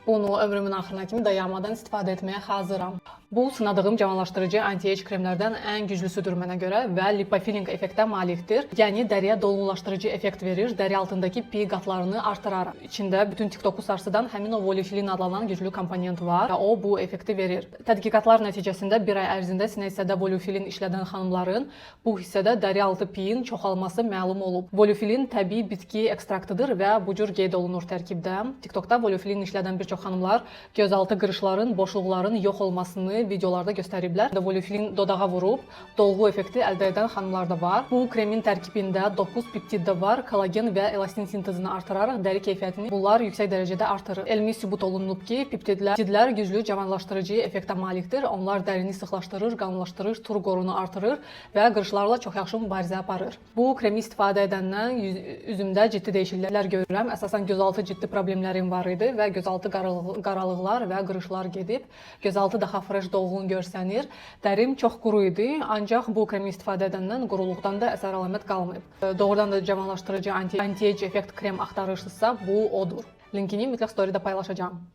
Bunu ömrümün axırına kimi dayanmadan istifadə etməyə hazıram. Bu sınadığım cavanlaşdırıcı anti-age kremlərdən ən güclüsüdür mənə görə və lipofilling effektə malikdir. Yəni dəriyə dolğunlaşdırıcı effekt verir, dəri altındakı piy qatlarını artıraraq. İçində bütün TikToku sarsıdan həmin o volifilin adlanan güclü komponent var və o bu effekti verir. Tədqiqatlar nəticəsində bir ay ərzində sinə hissədə volifilin işlədən xanımların bu hissədə dəri altı piyin çoxalması məlum olub. Volifilin təbii bitki ekstraktıdır və bu cür qeyd olunur tərkibdə. TikTokda volifilin işlədən bir çox xanımlar gözaltı qırışların, boşluqların yox olmasını videolarda göstəriblər. Volifilin dodağa vurub dolğu effekti əldə edən xanımlar da var. Bu kremin tərkibində 9 peptid də var. Kollagen və elastin sintezini artıraraq dəri keyfiyyətini bunlar yüksək dərəcədə artırır. Elmi sübut olunub ki, peptidlər güclü cavanlaşdırıcı effektə malikdir. Onlar dərini sıxlaşdırır, qalınlaşdırır, turqorunu artırır və qırışlarla çox yaxşı mübarizə aparır. Bu kremi istifadə edəndən üzümdə ciddi dəyişikliklər görürəm. Əsasən gözaltı ciddi problemlərim var idi və gözaltı qaralıqlar və qırışlar gedib. Gözaltı daha fresh, dolğun görsənir. Dərim çox quru idi, ancaq bu kremi istifadə edəndən quruluqdan da əsər əlamət qalmayıb. Doğrudan da cavanlaşdırıcı anti-age effekt krem axtarırsınızsa, bu odur. Linkini mütləq story-də paylaşacağam.